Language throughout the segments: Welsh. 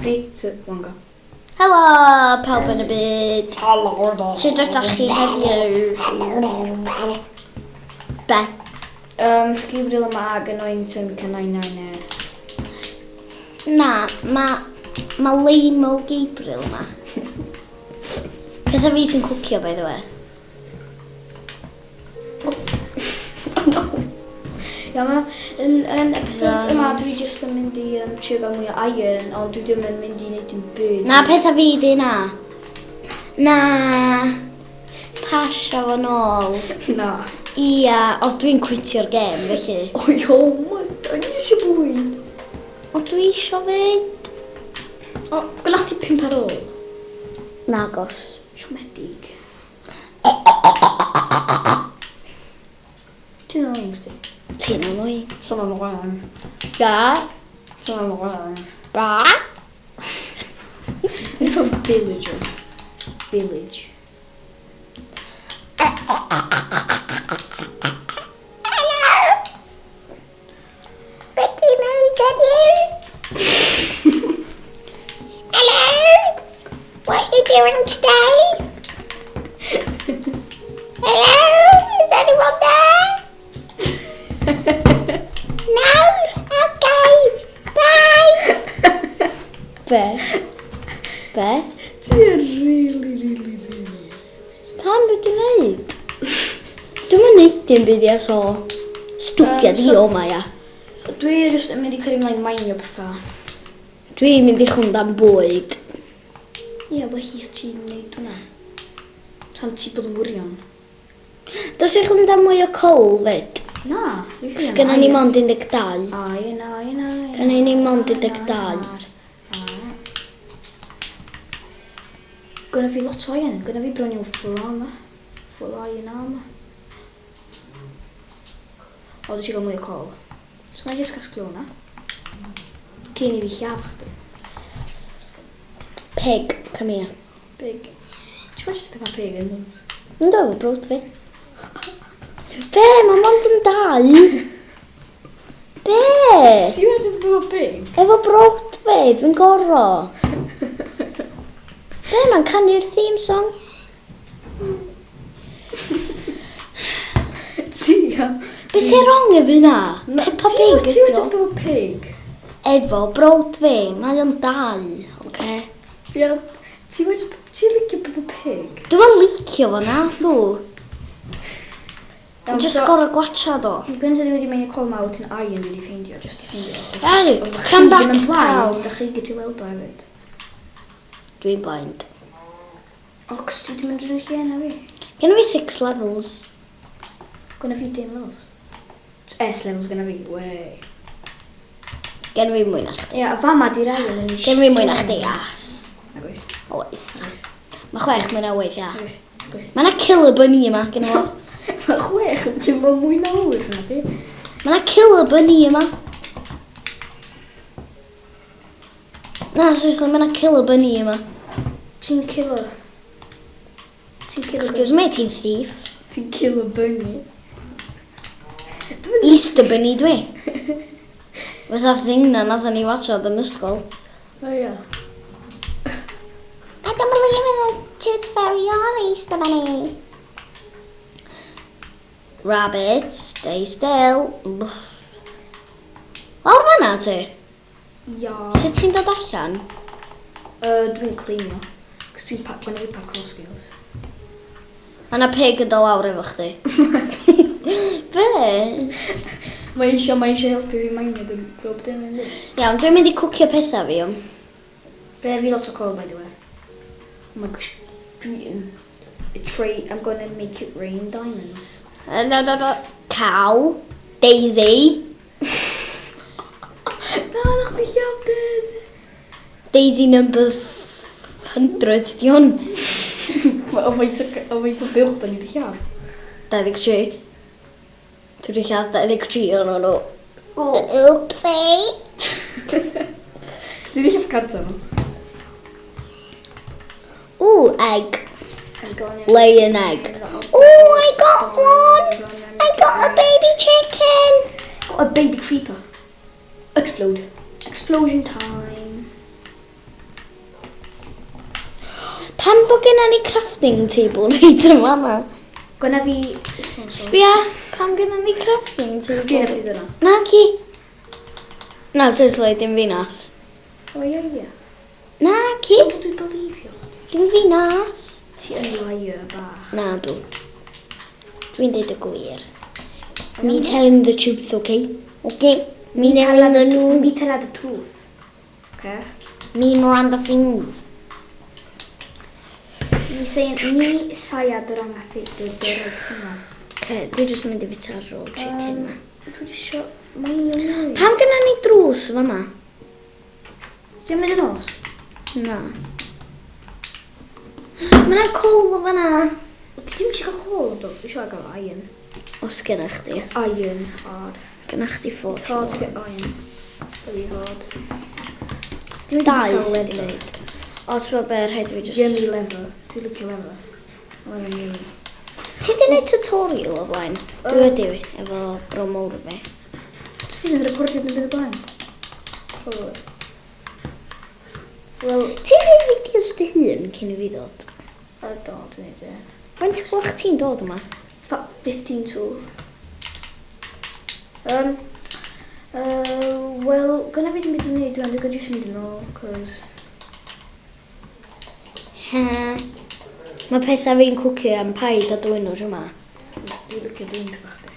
3, 2, 1, go. Helo, pawb yn y byd. Helo. Sut ydych chi heddiw? Be? Gabriel yma ag Anointing 998. Na, mae ma Leimo Gabriel yma. Pethau fi sy'n cwcio, by the way. No. Ia, ma, yn episode yma dwi just yn mynd i trio gael mwy o iron, ond dwi ddim yn mynd i wneud dim byd. Na, pethau fi di na. Na. Pasio fo nôl. Na. Ia, o dwi'n quitio'r gêm, felly. O, oh, my god, dwi eisiau bwyd. O, dwi eisiau fyd. O, gwela chdi pump ar ôl. Nagos. Siomedig. Ti'n annoying, sti. Ti'n annoying. Ti'n annoying. Ba? Ti'n annoying. Ba? Dwi'n fel villager. Village. Hello! Be ti'n neud heddiw? Hello! What you doing today? Hello? Is anyone there? No? Okay. Bye! Be? Be? Ti'n really, really, really. Pam beth dwi'n neud? Dwi'n mynd neud dim byd ia, so... Stwffia di o ma ia. Dwi jyst yn mynd i cario ymlaen mainio pethau. Dwi'n mynd i chwnd am bwyd. Ie, yeah, well i ti'n neud hwnna. Tan ti bod yn wirion. Dos i chwnd am mwy o coal fyd. Na. Cos gynna ni mond 12. Iron, iron, iron. Gynna ni mond 12. Gynna fi lot o iron. Gynna fi bron iawn full armor. Full iron armor. O, dwi eisiau gael mwy o coal. So na i just casglu hwnna. Cyn i fi lladd chdi. Pig, come here. Pig. Ti'n gwybod jyst pethau pig yn dod? Ynddo, brawd fi. Be, mae mond yn dau. Be? Ti'n gwybod jyst pethau pig? Efo brawd fi, dwi'n goro. Be, mae'n canu'r theme song. Ti ia. Be sy'n wrong efo hynna? Peppa Pig Ti'n ydi o. gwybod jyst pethau pig? Efo brawd fi, mae o'n dau, oce? Ia. Ti'n gwybod ti'n licio Peppa Pig? Dwi'n licio fo na, dw. Dwi'n just gorau gwachad o. Gyntaf ddim wedi mynd i coal ma, wedyn iron dwi wedi ffeindio, just i ffeindio. Hey, Os ydych chi come back ddim yn blind, now. ydych chi gyda weld o hefyd. Dwi'n blind. O, cos ti ddim yn rhan lle na fi. Gen fi six levels. Gwna fi dim levels. S levels gyna fi, wey. Gen fi mwy na chdi. Ia, a fama di'r iron yn Gen fi mwy na chdi, ia. Nag oes. Oes. Mae chwech mwy na wyth, ia. Nag oes. Nag oes. Mae yna killer bunny yma, gen fo. Mae chwech yn ddim yn mwy na wyth na di. Mae yna killer bunny yma. Na, seriously, mae yna killer bunny yma. Ti'n killer. Ti'n killer Excuse me, ti'n thief. Ti'n killer bunny. Easter bunny dwi. Fatha thing na nathon ni watchad yn ysgol. O ia. I don't believe in the tooth fairy or the Easter bunny. Rabbit, stay still. Lawr fan'na ti? Ia. Sut ti'n dod allan? Dwi'n cleanio. Cos dwi'n pa, gynna fi parkour skills. Mae yna pig yn dod lawr efo chdi. Be? Mae eisiau helpu fi mainio, dwi'n gwybod beth yn mynd. Iawn, dwi'n mynd i cwcio pethau fi, iawn. Fe fi lot o coal, by the way. Oh my gosh. Dwi'n... I'm gonna make it rain diamonds. No, no, no. Cow. Daisy. Na, na, chdi lladd Daisy. Daisy number 100, di hwn. O faint o buwch da ni di lladd? 23. Dwi wedi lladd 23 o'n nhw. Oopsie. Ni di lladd 100 nhw. Ooh, egg. I'm gonna... Lay an egg. Oh, I got one. I got a baby chicken. Got a baby creeper. Explode. Explosion time. Pam bod genna ni crafting table reit yn fanna? Gwna fi... Sbia, pam genna ni crafting table? Chdi nath i dyna. Na ci. Na, seriously, dim fi nath. O ie, ie. Na ci. O, dwi'n believe chdi. Dim fi nath. Ti yn liar bach. Na, dw. Dwi'n deud y gwir. Me telling the truth, okay? Okay? Me telling the truth. Me telling the truth. Okay? Me Miranda sings. Mi saying, mi saya drang a ffit dy dyrod ffynas. Okay, dwi jyst yn mynd i fita ar ôl chicken ma. Dwi jyst isio... Mae'n iawn. Pam gynna ni drws fama? Ti'n mynd yn os? Na. Mae yna coal o fanna. Dwi ddim eisiau cael coal, do. Dwi eisiau gael iron. Os gynna chdi. Iron hard. Gynna chdi It's hard to 41. get iron. Really hard. Dwi'n mynd i Dau bwyta sydd wedi leather. gwneud. O, ti'n gwybod be, rhaid i fi just... Yummy leather. Dwi'n licio leather. Leather yummy. Ti di gwneud tutorial o blaen? Dwi wedi, efo bro mawr fi. Ti wedi recordio yn byd o blaen? Probably. Wel, Ti'n gwneud fideos dy hun cyn i fi ddod? o do, dwi'n neud e. Faint o gloch ti'n dod yma? 15 to. Wel, gyna fi ddim byd i wneud dwi'n dwi'n jyst mynd yn ôl, cos... Ha. Mae pethau fi'n cwcio am paid a dwyn nhw yma. Dwi'n licio dwyn pethau chdi.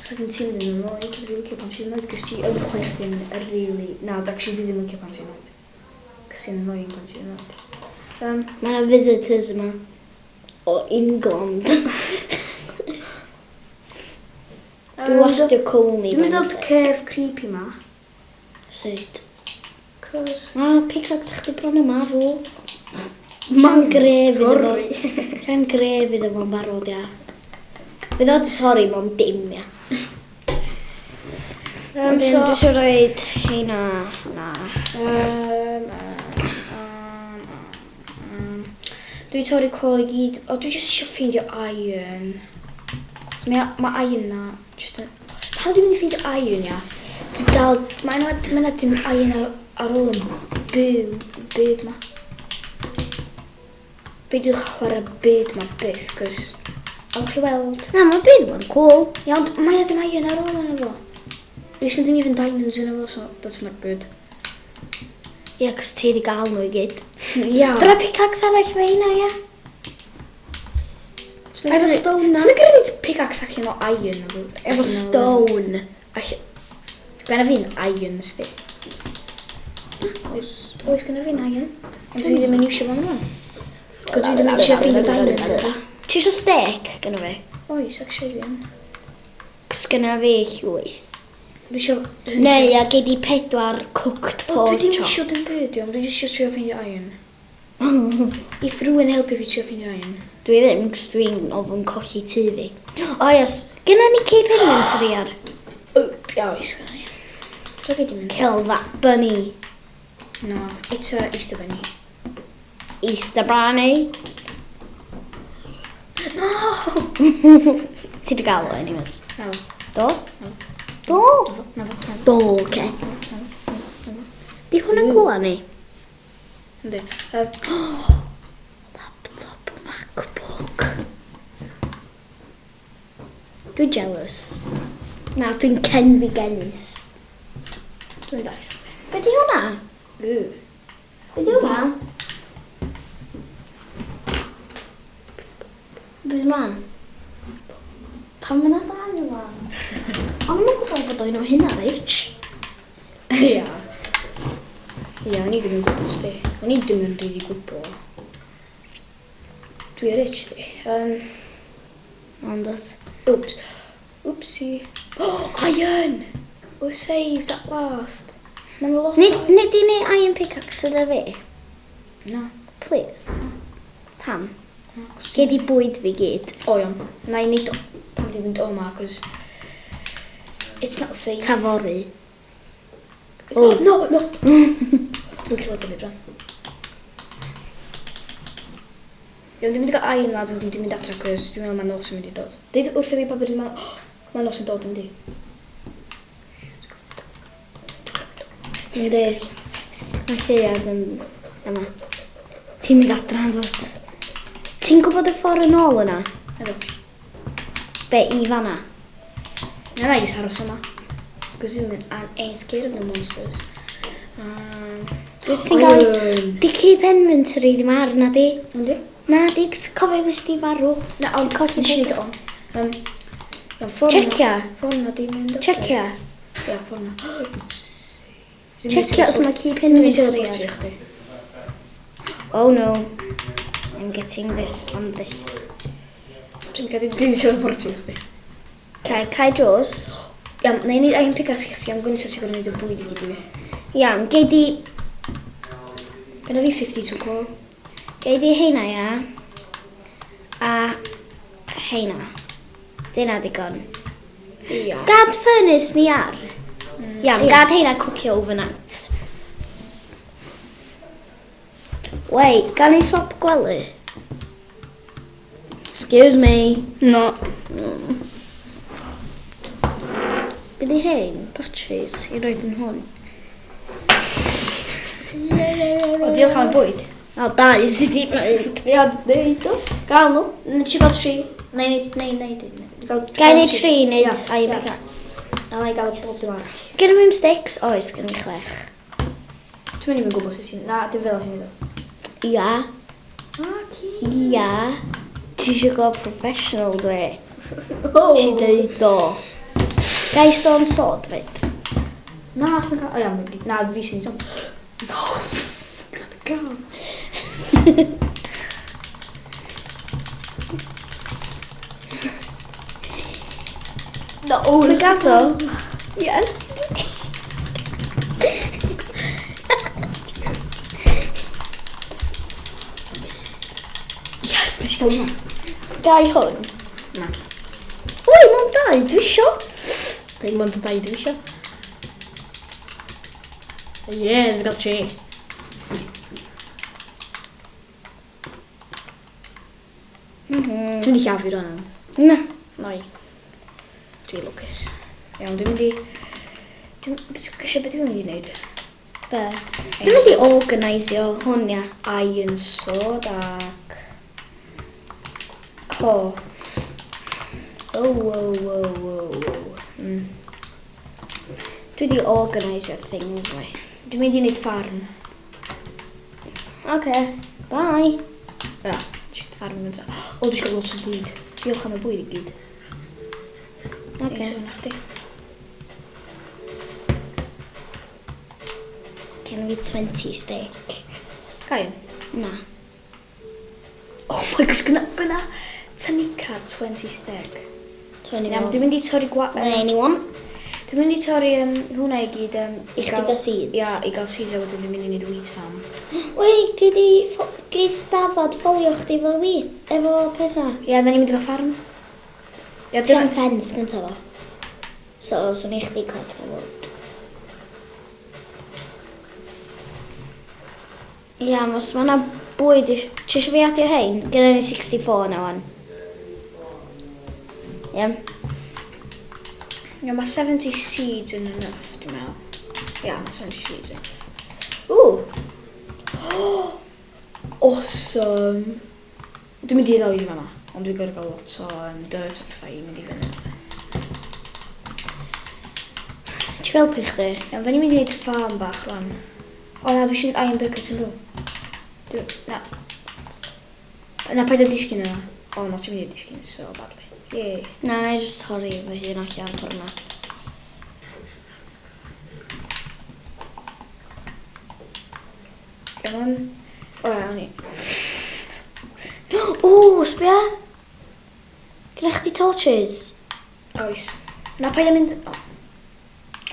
Cos bydd ti'n mynd yn annoyed, dwi'n licio pan ti'n annoyed, cos ti yn chwerthin really... Na, actually dwi ddim yn licio pan ti'n annoyed. Cos ti'n annoying pan ti'n annoyed. Mae yna visitors yma. O England. Dwi wastio coal ni. Dwi'n mynd i ddod cave creepy ma. Sut? Cos... Na, pickaxe chdi bron yn marw. Ti'n gref iddo fo. Torri. Ti'n gref iddo fo'n barod, ia. Fydd o'n torri mewn dim, ia. So... Dwi eisiau rhoid heina, na. Dwi torri coal i gyd. O, dwi jyst eisiau ffeindio iron. So, mae iron na. Just yn... Pam dwi'n mynd i ffeindio iron, ia? Dwi dal... Mae yna dim iron ar ôl yn byw byd ma. Beidiwch chwarae byd ma byth, cos... Awch chi weld. Na, mae byd ma'n cool. Iawn, mae yna dim iron ar ôl yna fo. Oes na dim even diamonds yna fo, so that's not good. Ie, cos ti wedi gael nhw i gyd. Ia. Dyna pickaxe arall fe hynna, ia. Efo stone na. So mae'n gwneud pickaxe allan o iron. Efo stone. Gynna fi'n iron, sti. Nagos. Oes gynna fi'n iron. Ond dwi ddim yn iwsio fo yma. Cos dwi ddim yn iwsio ffeindio diamonds. Ti eisiau steak gynna fi? Oes, actually fi yn. Cos gynna fi llwyth. Dwi eisiau... Neu, a gei di pedwar cooked O, dwi pork ddim chop. eisiau dim byd, iawn. Dwi jyst eisiau trio ffeindio iron. If rhywun helpu fi trio ffeindio iron. Dwi ddim, cos dwi'n ofyn colli tŷ fi. O, yes. Gynna ni keep inventory ar. O, ia, oes gynna ni. So gei di mynd. Kill that bunny. No, it's a Easter bunny. Easter bunny. No! Ti di gael o, anyways. Na fo, Do? Do? na fo, na fo. Do, oce. Di hwn yn clywed ni? Yndi. Laptop MacBook. Dwi'n jealous. Na, dwi'n cenfigennus. Dwi'n dallt. Be di hwnna? Ww. Be di hwnna? Be di hwnna? Pam yna dau yma? O'n i'n gwybod bod o'n o hynna rich. Ia. Ia, o'n i ddim yn gwybod, sti. O'n i ddim yn rili gwybod. Dwi rich, sti. Ond o't. Oops. Oopsie. Oh, iron! We're saved at last. Mae'n lot Nid, o... nid i neud iron pickaxe yna fi? No. Please. Pam? No. Gei di bwyd fi gyd. O, iawn. Na i neud o. Pam di fynd o ma, cos... It's not safe. Tafori. Oh. No, no! Dwi'n clywed o fi bron. Iawn, dwi'n mynd i gael iron ma, dwi'n mynd adra, cos dwi'n meddwl mae nos yn mynd i dod. Deud wrtho fi pa bryd mae... Mae nos yn dod, yndi? Yndi. Mae lleuad yn yma. Ti'n mynd adra yn dod. Ti'n gwybod y ffordd yn ôl yna? Ydw. Be, i fanna? Na, na, jyst aros yma. Cos dwi'n mynd, I ain't scared of no monsters. Dwi ti'n gael... Di keep inventory ddim ar na di? Yndi? Na di, cofio nes di farw. Na, ond colli nes i neud o. Iawn, ffordd na- Checia. Ffordd na di mynd. Checia. Ia, ffordd na. Oops. Checia os mae keep Dwi'n mynd i inventory teleportio ar. i chdi. Oh no. I'm getting this on this. Dwi'n mynd i teleportio i chdi. Cai, cau drws. Iawn, na i neud iron pickaxe i chdi am gyntaf ti'n gorfod neud y bwyd i gyd i fi. Iawn, gei di... Gynna fi 52 coal. Gei di heina, ia. A heina. Dyna digon. Ia. Gad furnace ni ar. Iawn, Ie. gad heina cwcio overnight. Wait, gan i swap gwely? Excuse me. No. Be di hein? Batteries i roed yn hwn. O, diolch am y bwyd. O, da, i sydd wedi gwneud. Ia, neud o. Gael nhw. Nes i gael tri. Neu, neu, neu, neu. Ga i neud tri, neud Ia, iron ia. pickaxe. A na i gael bob dim arall. Gen i'm sticks? Oes, gen i chwech. Dwi'n even gwybod sut ti'n... Na, dim fel ti'n neud o. Ia. Oce. Ia. Ti eisiau gweld professional dwi? Oh. Si dweud do. Ga i stone sword fyd? Na, os mae'n cael... O ia, na, fi sy'n jump. No. Gael. No, oh, Pwy gath o? Yes. Yes, nes i gael hwnna. Ga i hwn? Na. Wy, mae'n dau, dwi isio. Dwi'n mond y dau dwi isio. Ie, dwi'n gael tri. Dwi'n mynd i llafu hwnna. Na. Noi. Dwi'n lwcus. Iawn, dwi'n mynd i... Dwi'n eisiau beth dwi'n mynd i wneud? Be? Dwi'n mynd i organisio hwn, ia. Iron sword ac... Ho. Oh. Dwi wedi organisio things fi. Dwi'n mynd i wneud ffarm. Okay, bye. Ia, dwi'n gwneud ffarm yn gyntaf. O, dwi'n gael lot o bwyd. Diolch am y bwyd i gyd. Okay. Neis o hwnna chdi. Gen fi 20 stick. Gai? Na. Oh my gosh, gyna Tanika 20 stick. 21. Iawn, dwi'n mynd i torri gwa... Anyone? Dwi'n mynd i torri hwnna i gyd. I chdi gael seeds? Ia, i gael seeds a wedyn dwi'n mynd i wneud wheat farm. Wei, gei di, geith dafod ffolio chdi efo wheat, efo pethau. Ia, da ni'n mynd i gael ffarm. Ia, Ti dyna... am ffens gyntaf o. So, swn i chdi collect the wood. Ia, os mae yna bwyd... Ti eisiau fi adio hein? Gyda ni 64 na wan. Ie. Ia, mae 70 seeds yn enough, dwi'n meddwl. Ia, mae 70 seeds yn enough. Ooh! Awesome! Dwi'n mynd i ddal i fama, ond dwi'n gorfod gael lot o dirt a pethau i mynd i fyny. Ti helpu chdi? Iawn, da ni'n mynd i wneud farm bach rwan. O na, dwi eisiau gwneud iron bucket yn dw. Dwi, na. Na, paid â disgyn yna. O, na, ti'n mynd i disgyn so badly. Yay. Na, na i just torri fy hun allan ffordd yna. Iawn. O, iawn i. O, sbia! Gyda chdi torches? Oes. Na, paid â mynd... O.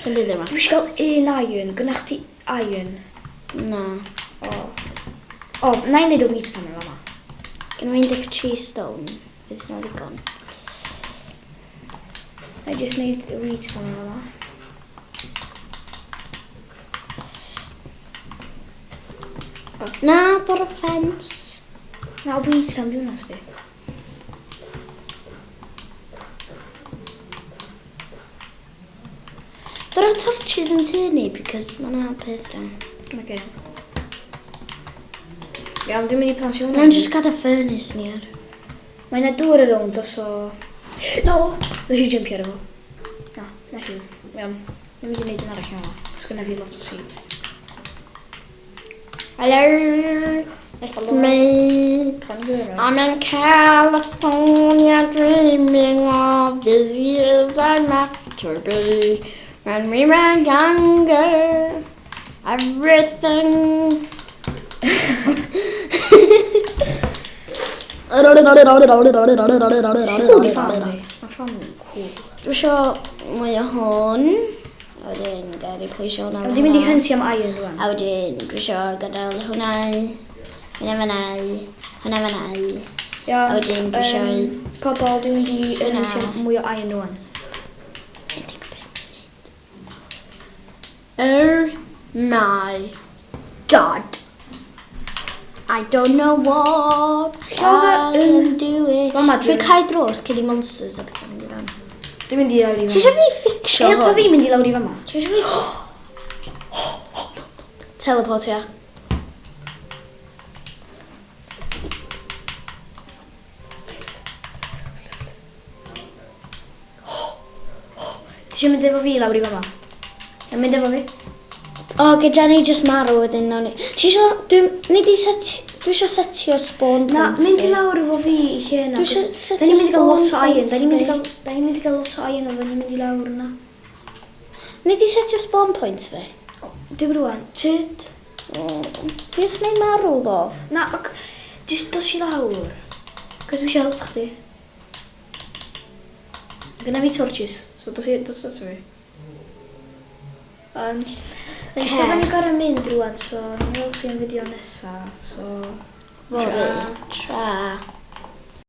Sy'n byd yma? Dwi eisiau gael un iron. Gynna chdi iron? Na. O. O, na i wneud y wheat farm yn fama. Gyda fi 13 stone. Fydd hynna ddigon. Na i just wneud y wheat farm yn fama. Na, dor y ffens. Na, wheat farm di hwnna, sti. Dor y torches yn tŷ ni, because mae na peth na. Oce. Iawn, dwi'n mynd i plantio hwnna. Na'n just gadael furnace ni ar. Mae yna dŵr ar rownd os o. No! Nes i jumpio ar efo. Na, na hi. Iawn. Dwi'n mynd i wneud yn arall yma. Cos gynna fi lot o seeds. Hello, it's Hello. me. Can you I'm in California dreaming of these years I'm left to be. When we were younger, everything. Sy'n cool di farm fi. Mae farm fi'n cool. Dwi isio mwy o hwn. A wedyn gael replace hwnna. Dwi'n mynd i huntio am iron rwan. A wedyn dwi isio gadael hwnna. Hwnna fan'na. Hwnna fan'na. Iawn. A wedyn dwi isio Pobol, dwi'n mynd i Na. huntio mwy o iron rwan. 15 munud. Oh my God. I don't know what Llawer I am doing. Fama Dwi'n dwi- cael drws cyn i monsters a bethau mynd i fewn. Dwi'n mynd i lawr i Ti fama. eisiau fi fixio Helpa hwn? fi mynd i lawr i fama. Ti eisiau fi... Teleport, ia. Ti eisiau mynd efo fi lawr i fama? Iawn, mynd efo fi. O, gyda ni just marw wedyn nawn ni. Ti eisiau... Dwi'n... Ni di set... Dwi eisiau setio spawn Na, points mynd i fi. lawr efo fi i lle yna. Dwi isio cos setio Da ni'n mynd i gael lot o spawn iron. Da ni'n mynd i points gael, da ni'n mynd i gael lot o iron o da ni'n mynd i lawr yna. Ni di setio spawn points fi. Dim rwan. Tyd. Fi os neu marw ddo. Na, ok. Just dos i lawr. Cos dwi eisiau helpu chdi. Gynna fi torches, so dos i, dos ato fi. So da ni'n gorau mynd rwan, so ni'n weld chi yn fideo nesa, so. Fory. Tra. Tra.